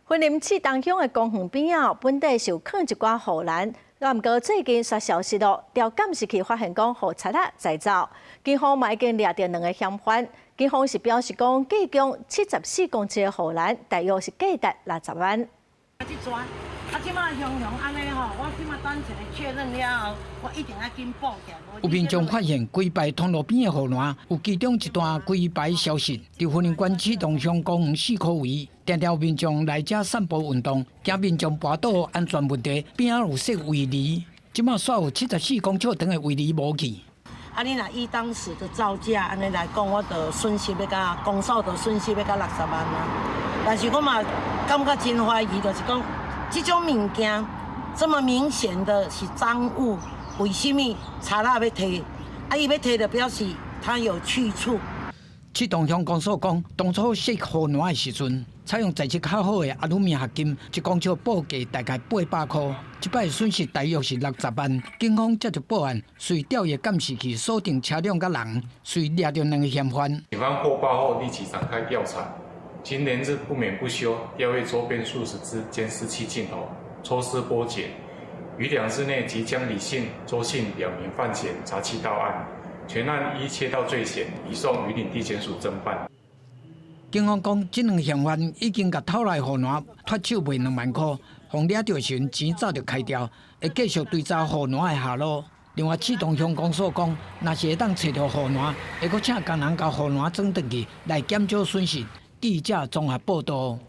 雲林刺桐鄉的公園邊仔，本底是有囥一寡護欄，啊，毋過最近煞消失囉，調監視器發現講予賊仔載走，警方嘛已經掠著兩个嫌犯。警方是表示講，計共74公尺的護欄，大約是價值60萬。啊，這馬雄雄按呢吼，我這馬等一下確認了後，我一定愛緊報起來。有民眾發現規排通路邊的護欄，有其中一段規排消失。佇雲林縣刺桐鄉公園四箍圍，定定有民眾來遮散步運動，驚民眾跋倒安全問題，邊仔有設圍籬，這馬煞有74公尺長的圍籬無去。啊，你若以當時的造價按呢來講，我就損失欲甲公所就損失欲甲60萬啊。但是我嘛感覺真懷疑，就是講這種物件這麼明顯的是贓物，為什麼賊仔欲提？啊，伊欲提就表示他有去處。刺桐鄉公所講，當初設護欄的時陣，採用材質較好的阿魯米合金，1公尺報價大概800箍。這擺損失大約是60萬。警方接著報案，隨調閱監視器鎖定車輛佮人，隨掠著兩个嫌犯。警方獲報後立即展開調查，經連日不眠不休，調閱周邊數十支監視器鏡頭，抽絲剝繭，於2日內即將李姓、周姓兩名犯嫌查緝到案。全案依竊盜罪嫌移送雲林地檢署偵辦。警方講，這兩嫌犯已經共偷來護欄脫手賣2萬箍，予掠著時錢早就開掉，會繼續追查護欄的下落。另外，刺桐鄉公所講，若是會當揣著護欄，會閣請工人共護欄裝轉去，來減少損失。記者綜合報導。